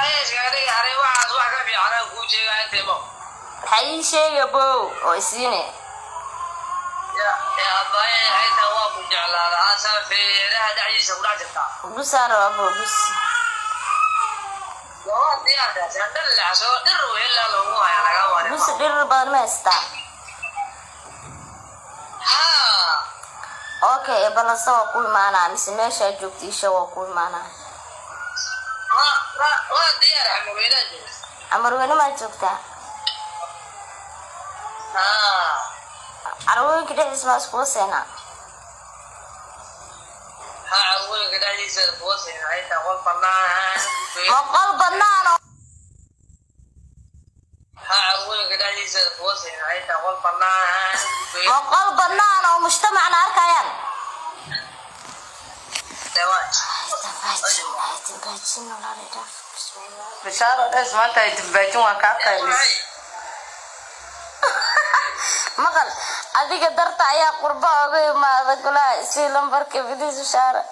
Balaayo iskaga dhigi. Ani waxaas wax ka fiicanaan kuu sheegaa intaymo. Maxaa ii sheega, bow, oo isiine? Ya abaaye, xitaa waa ku jeclaada aasaa feeraha dhexdiisa ku dhex jirtaa. Gusaa rabaa, bow, gus. Waa diyaarkaas dhalacsoo dhir ilaa loogu haya laga warin. Gus dhirir badan ma haystaa? Haa. Okay, ballanse waa ku imaanaa mise meeshaa joogta isha waa ku imaanaa? Waa diyaar, Xamarweynaa jooga. Amarweyne maa joogtaa? Haa. Carwooyinka dhexdiis maa iskuga seenaa? Haa, carwooyinka dhexdiisa kuwa siina xitaa qol banaan. Ma qol banaan oo Haa, carwooyinka dhexdiisa kuwa siina xitaa qol banaan. Ma qol banaan oo mujtamacna arkayaan? Dambaajin, walaalay, dhaaf. Bismillah. Bishaaro dhes maanta ay dambaajin waa kaa qaylis. Maqal, adiga darta ayaa qurba oga imaada golaha. Isii lambarka bidiis, Bishaara.